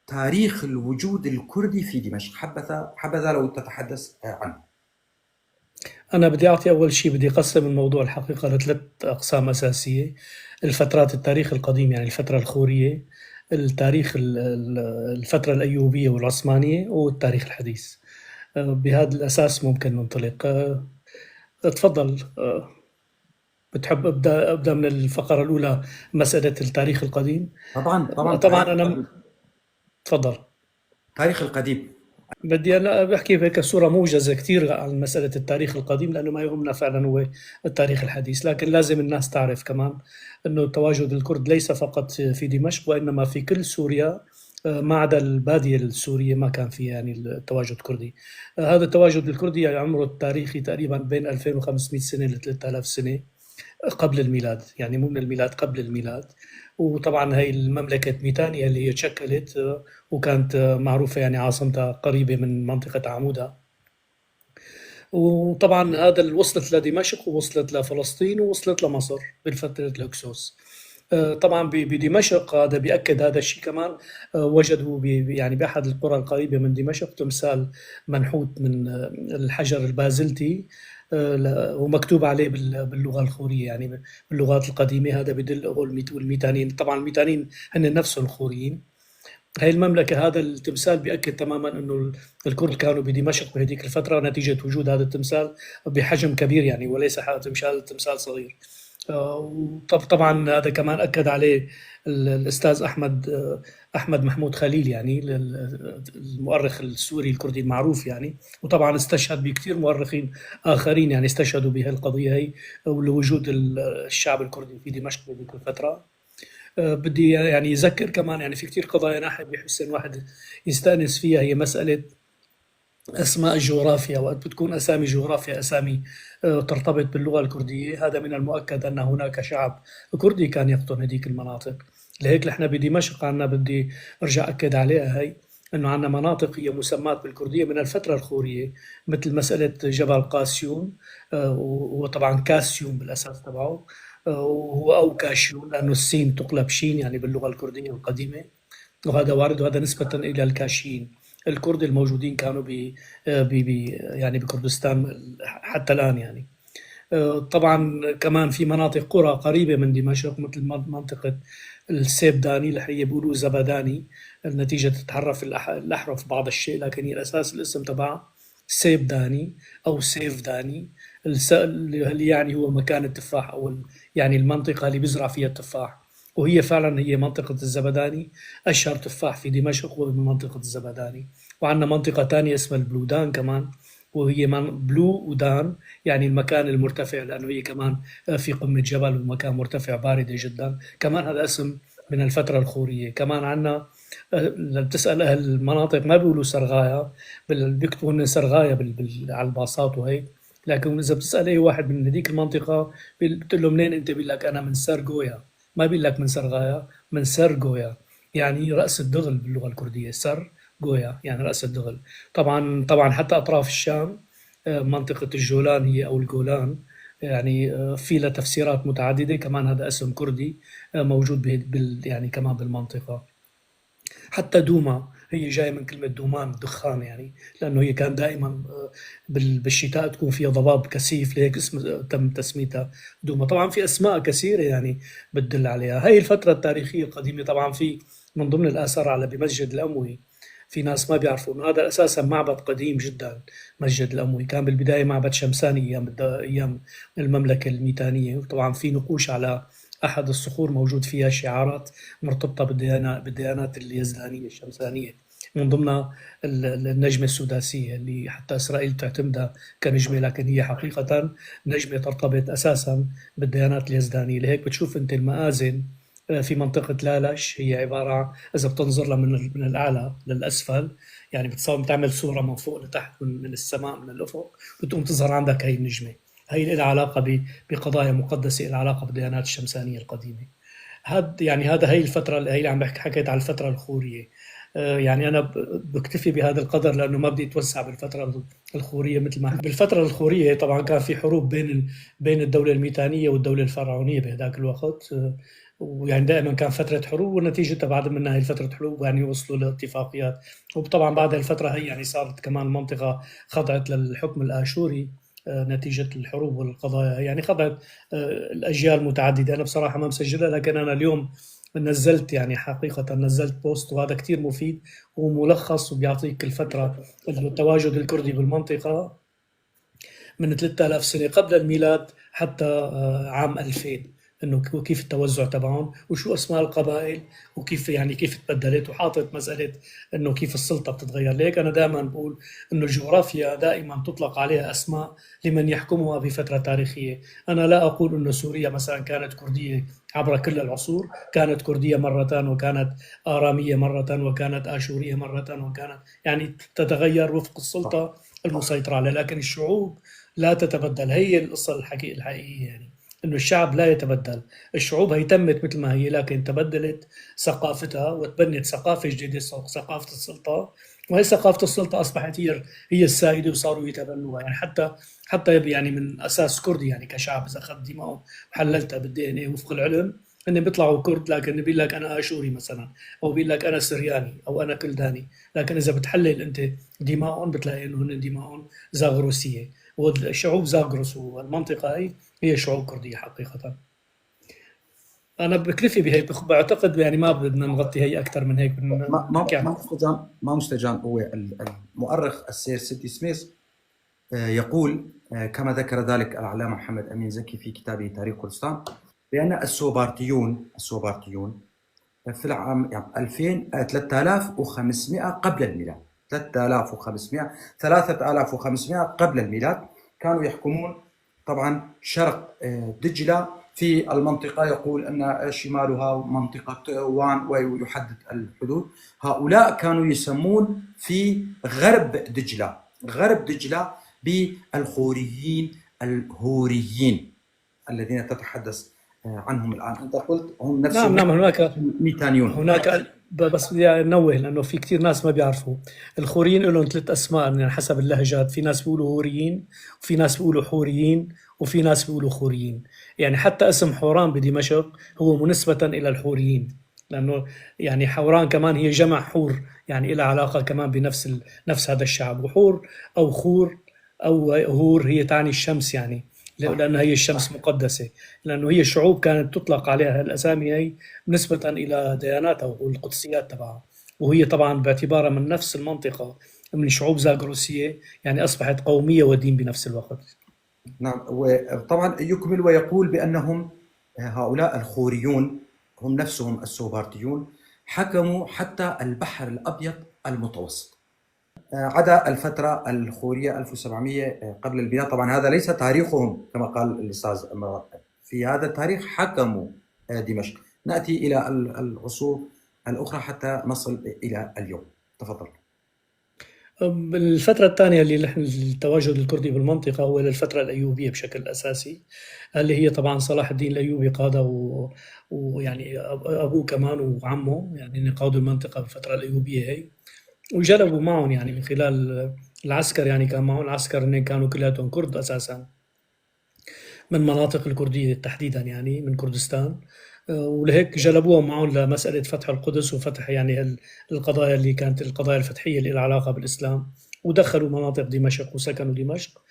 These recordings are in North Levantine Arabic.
تاريخ الوجود الكردي في دمشق، حبذا لو تتحدث عنه. أنا بدي أعطي أول شيء، بدي أقسم الموضوع الحقيقة لثلاث أقسام أساسية: الفترات التاريخ القديم يعني الفترة الخورية، التاريخ الفترة الأيوبية والعثمانية، والتاريخ الحديث. بهذا الأساس ممكن ننطلق. تفضل. بتحب أبدأ من الفقرة الأولى، مسألة التاريخ القديم؟ طبعاً، طبعاً. طبعاً أنا تفضل. التاريخ القديم. بدي أنا بحكي بهيك صورة موجزة كثير عن مسألة التاريخ القديم، لأنه ما يهمنا فعلاً هو التاريخ الحديث، لكن لازم الناس تعرف كمان أنه تواجد الكرد ليس فقط في دمشق وإنما في كل سوريا، ما عدا البادية السورية ما كان فيها التواجد كردي. هذا التواجد الكردي عمره التاريخي تقريباً بين 2500 سنة ل 3000 سنة قبل الميلاد، يعني مو من الميلاد، قبل الميلاد. وطبعاً هي المملكة ميتانيا اللي هي تشكلت، وكانت معروفة عاصمتها قريبة من منطقة عمودة. وطبعاً هذا اللي وصلت لدمشق ووصلت لفلسطين ووصلت لمصر بالفترة الهكسوس. طبعاً بدمشق هذا بيأكد هذا الشيء كمان. وجدوا بأحد القرى القريبة من دمشق تمثال منحوت من الحجر البازلتي، ومكتوب عليه باللغة الخورية، يعني باللغات القديمة. هذا بدل هو والميتانيين، طبعاً الميتانيين هن نفسهم الخوريين. هاي المملكة هذا التمثال بيأكد تماماً إنه الكرد كانوا بدمشق بهذيك الفترة نتيجة وجود هذا التمثال بحجم كبير، وليس تمثال صغير. طبعاً هذا كمان أكد عليه الأستاذ أحمد محمود خليل، المؤرخ السوري الكردي المعروف، وطبعاً استشهد بكثير مؤرخين آخرين استشهدوا بهالقضية هي ولوجود الشعب الكردي في دمشق بهذيك الفترة. بدي أذكر كمان في كثير قضايا ناحية بحسن واحد يستأنس فيها، هي مسألة أسماء الجغرافيا. وقت بتكون أسامي جغرافيا أسامي ترتبط باللغة الكردية، هذا من المؤكد أن هناك شعب كردي كان يقطن هذيك المناطق. لهيك نحن بدمشق عنا، بدي أرجع أكد عليها هي، أنه عنا مناطق هي مسمات بالكردية من الفترة الخورية، مثل مسألة جبل قاسيون، وطبعا كاسيون بالأساس تبعه، وهو أو كاشيون لأنه السين تقلب شين باللغة الكردية القديمة، وهذا وارد، وهذا نسبة إلى الكاشيين الكرد الموجودين كانوا بكردستان حتى الآن. طبعا كمان في مناطق قرى قريبة من دمشق مثل منطقة السيبداني اللي هي بيقولوا زبداني، النتيجة تتحرف الأحرف بعض الشيء، لكن هي الأساس الاسم تبعها سيبداني أو سيفداني، اللي هو مكان التفاح أو المنطقة اللي بيزرع فيها التفاح، وهي فعلا هي منطقة الزبداني. أشهر تفاح في دمشق هو من منطقة الزبداني. وعندنا منطقة تانية اسمها البلودان كمان، وهي من بلو ودان يعني المكان المرتفع، لأنه هي كمان في قمة جبل ومكان مرتفع باردة جدا، كمان هذا اسم من الفترة الخورية. كمان عندنا، لما بتسأل أهل المناطق ما بيقولوا سرغايا، بيكتبوا إنه سرغايا على الباصات وهيك، لكن إذا بتسأل أي واحد من هذيك المنطقة بتقول له منين أنت، بيقول لك أنا من سرغويا، ما بيقول لك من سرغايا، من سرغويا، يعني رأس الدغل باللغة الكردية، سرغويا يعني رأس الدغل. طبعا حتى أطراف الشام، منطقة الجولان هي أو الجولان، في لها تفسيرات متعددة، كمان هذا اسم كردي، موجود كمان بالمنطقة. حتى دوما هي جاية من كلمة دومان، دخان لأنه هي كان دائما، بالشتاء تكون فيها ضباب كثيف، لهيك تم تسميتها دوما. طبعا في أسماء كثيرة بتدل عليها. هاي الفترة التاريخية القديمة. طبعا في من ضمن الآثار على بمسجد الأموي، في ناس ما بيعرفوا إنه هذا أساسا معبد قديم جدا. مسجد الأموي كان بالبداية معبد شمساني أيام المملكة الميتانية، وطبعا في نقوش على أحد الصخور موجود فيها شعارات مرتبطة بالديانات اليزدانية الشمسانية، من ضمنها النجمة السداسية اللي حتى إسرائيل تعتمدها كنجمة، لكن هي حقيقة نجمة ترتبط أساسا بالديانات اليزدانية. لهيك بتشوف أنت المآذن في منطقة لالش هي عبارة، إذا بتنظر لها من الأعلى للأسفل، بتصور بتعمل صورة من فوق لتحت من السماء من الأفق، بتقوم تظهر عندك هي النجمة. هي لها علاقة بقضايا مقدسة، لها علاقة بالديانات الشمسانية القديمة. هاد يعني هذا هي الفترة اللي هي اللي عم بحكي، حكيت على الفترة الخورية. أنا بكتفي بهذا القدر لأنه ما بدي أتوسع بالفترة الخورية. مثل ما بالفترة الخورية طبعا كان في حروب بين الدولة الميتانية والدولة الفرعونية بهذاك الوقت. ويعني دائما كان فترة حروب، ونتيجتها بعد منها هي فترة حروب يعني وصلوا لاتفاقيات. وطبعا بعد الفترة هي يعني صارت كمان المنطقة خضعت للحكم الآشوري نتيجة الحروب والقضايا، يعني خضعت الأجيال متعددة. أنا بصراحة ما مسجلها، لكن أنا اليوم نزلت يعني حقيقة نزلت post، وهذا كتير مفيد وملخص وبيعطيك الفترة التواجد الكردي بالمنطقة من 3000 سنة قبل الميلاد حتى عام 2000، انه كيف التوزع تبعهم وشو اسماء القبائل وكيف يعني كيف تبدلت، وحاطط مسالة انه كيف السلطة بتتغير. ليك انا دائما بقول انه الجغرافيا دائما تطلق عليها اسماء لمن يحكمها بفترة تاريخية. انا لا اقول انه سوريا مثلا كانت كرديه عبر كل العصور، كانت كرديه مرة وكانت اراميه مرة وكانت اشوريه مرة وكانت يعني تتغير وفق السلطة المسيطرة عليها، لكن الشعوب لا تتبدل. هي القصة الحقيقية يعني انه الشعب لا يتبدل، الشعوب هي تمت مثل ما هي، لكن تبدلت ثقافتها وتبنت ثقافة جديدة، ثقافة السلطة، وهي ثقافة السلطة اصبحت هي السائدة وصاروا يتبنوها. يعني حتى يعني من اساس كردي يعني كشعب اذا اخذت دماءهم وحللتها بال DNA وفق العلم هن بيطلعوا كرد، لكن بيقول لك انا اشوري مثلا، او بيقول لك انا سرياني، او انا كلداني، لكن اذا بتحلل انت دماءهم بتلاقي انه هن دماءهم زاغروسيه، والشعوب زاغروس والمنطقة هي هي شعوب كرديه حقيقة. انا بكتفي بهيك، بعتقد يعني ما بدنا نغطي هي اكثر من هيك. ما مستجان هو المؤرخ السير سيدي سميث يقول كما ذكر ذلك العلامة محمد امين زكي في كتابه تاريخ كردستان بان السوبارتيون في العام يعني 2000 3500 قبل الميلاد، 3500 قبل الميلاد كانوا يحكمون طبعا شرق دجله في المنطقة، يقول ان شمالها منطقة وان ويحدد الحدود. هؤلاء كانوا يسمون في غرب دجله، غرب دجله بالخوريين الهوريين الذين تتحدث عنهم الان. انت قلت هم نفسهم. نعم نعم، هناك ميتانيون. هناك بس بدي انوه لانه في كثير ناس ما بيعرفوا الخوريين لهم ثلاث اسماء يعني حسب اللهجات، في ناس بيقولوا هوريين، وفي ناس بيقولوا حوريين، وفي ناس بيقولوا خوريين. يعني حتى اسم حوران بدمشق هو منسبة الى الحوريين، لانه يعني حوران كمان هي جمع حور، يعني لها علاقة كمان بنفس نفس هذا الشعب. وحور او خور او هور هي تعني الشمس، يعني لأن هي الشمس مقدسة، لأنه هي الشعوب كانت تطلق عليها الأسامي هي نسبة إلى دياناتها والقدسيات تبعها، وهي طبعا باعتبارها من نفس المنطقة من شعوب زاغروسية، يعني أصبحت قومية ودين بنفس الوقت. نعم، وطبعا يكمل ويقول بأنهم هؤلاء الخوريون هم نفسهم السوبارتيون حكموا حتى البحر الأبيض المتوسط عدا الفترة الخورية 1700 قبل الميلاد. طبعا هذا ليس تاريخهم كما قال الأستاذ، في هذا التاريخ حكموا دمشق. نأتي إلى العصور الأخرى حتى نصل إلى اليوم. تفضل. الفترة الثانية اللي نحن التواجد الكردي بالمنطقة هو للفترة الأيوبية بشكل أساسي، اللي هي طبعا صلاح الدين الأيوبي قادة ويعني أبوه كمان وعمه، يعني قادوا المنطقة بالفترة الأيوبية هي، وجلبوا معهم يعني من خلال العسكر، يعني كان معهم عسكر هن كانوا كلياتهم كرد أساسا من مناطق الكردية تحديدا، يعني من كردستان، ولهيك جلبوهم معهم لمسألة فتح القدس وفتح يعني القضايا اللي كانت القضايا الفتحية اللي لها علاقة بالإسلام، ودخلوا مناطق دمشق وسكنوا دمشق،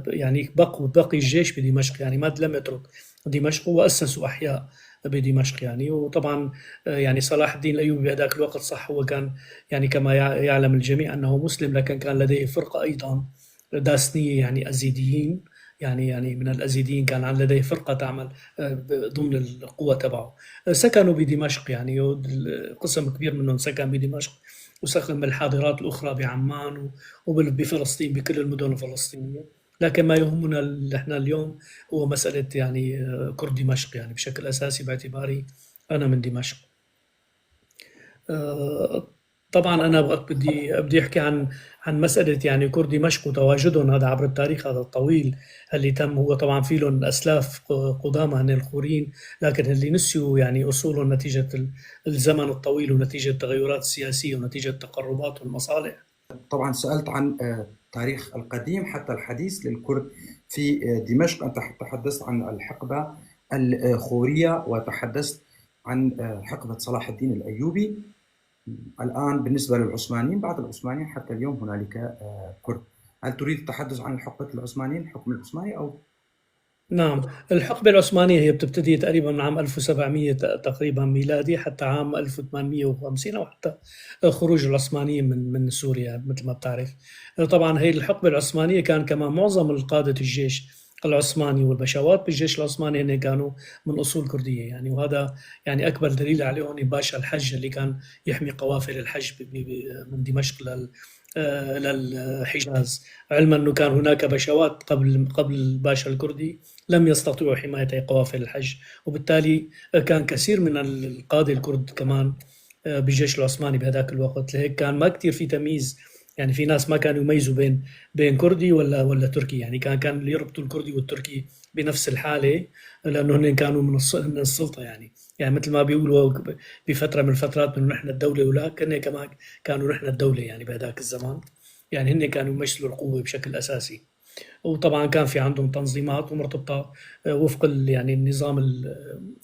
يعني بقي الجيش بدمشق، يعني ما لم يترك دمشق، وأسسوا أحياء بدمشق يعني. وطبعا يعني صلاح الدين الأيوبي بهذاك الوقت صح هو كان يعني كما يعلم الجميع أنه مسلم، لكن كان لديه فرقة أيضا داسنية يعني أزيديين، يعني من الأزيديين كان لديه فرقة تعمل ضمن القوة تبعه. سكنوا بدمشق، يعني قسم كبير منهم سكن بدمشق، وسكن بالحاضرات الأخرى بعمان وبفلسطين بكل المدن الفلسطينية. لكن ما يهمنا نحن اليوم هو مسألة يعني كرد دمشق، يعني بشكل أساسي باعتباري أنا من دمشق. طبعا أنا بدي أحكي عن مسألة يعني كرد دمشق وتواجدهم هذا عبر التاريخ هذا الطويل اللي تم. هو طبعا في لهم أسلاف قدامى هن الخوريين، لكن اللي نسيوا يعني أصولهم نتيجة الزمن الطويل ونتيجة التغيرات السياسية ونتيجة التقربات والمصالح. طبعا سألت عن التاريخ القديم حتى الحديث للكرد في دمشق. أنت تحدثت عن الحقبة الخورية وتحدثت عن حقبة صلاح الدين الأيوبي. الآن بالنسبة للعثمانيين، بعد العثمانيين حتى اليوم هنالك كرد. هل تريد التحدث عن حقبة العثمانيين، الحكم العثماني أو؟ نعم، الحقبة العثمانية هي بتبتدي تقريبا من عام 1700 تقريبا ميلادي حتى عام 1850، أو حتى خروج العثمانيين من سوريا مثل ما بتعرف. طبعا هي الحقبة العثمانية كان كمان معظم القادة الجيش العثماني والبشوات بالجيش العثماني هن كانوا من أصول كردية يعني، وهذا يعني أكبر دليل عليهم باشا الحج اللي كان يحمي قوافل الحج من دمشق للحجاز، علما أنه كان هناك بشوات قبل الباشا الكردي لم يستطيعوا حماية قوافل الحج، وبالتالي كان كثير من القادة الكرد كمان بالجيش العثماني بهذاك الوقت. لهيك كان ما كتير في تمييز، يعني في ناس ما كانوا يميزوا بين كردي ولا تركي، يعني كان يربطوا الكردي والتركي بنفس الحالة، لأنه هن كانوا من السلطة يعني مثل ما بيقولوا بفترة من الفترات إنه نحن الدولة، ولا كنا كمان كانوا نحن الدولة يعني بهذاك الزمان، يعني هن كانوا يمثلوا القوة بشكل أساسي. وطبعا كان في عندهم تنظيمات ومرتبطة وفق يعني النظام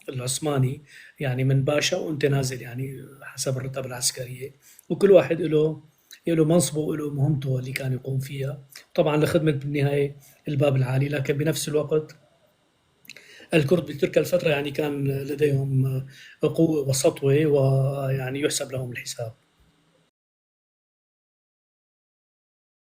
العثماني، يعني من باشا وانت نازل يعني حسب الرتب العسكرية، وكل واحد له منصبه وله مهمته اللي كان يقوم فيها، طبعا لخدمة بالنهاية الباب العالي. لكن بنفس الوقت الكرد بتلك الفترة يعني كان لديهم قوة وسطوة، ويعني يحسب لهم الحساب.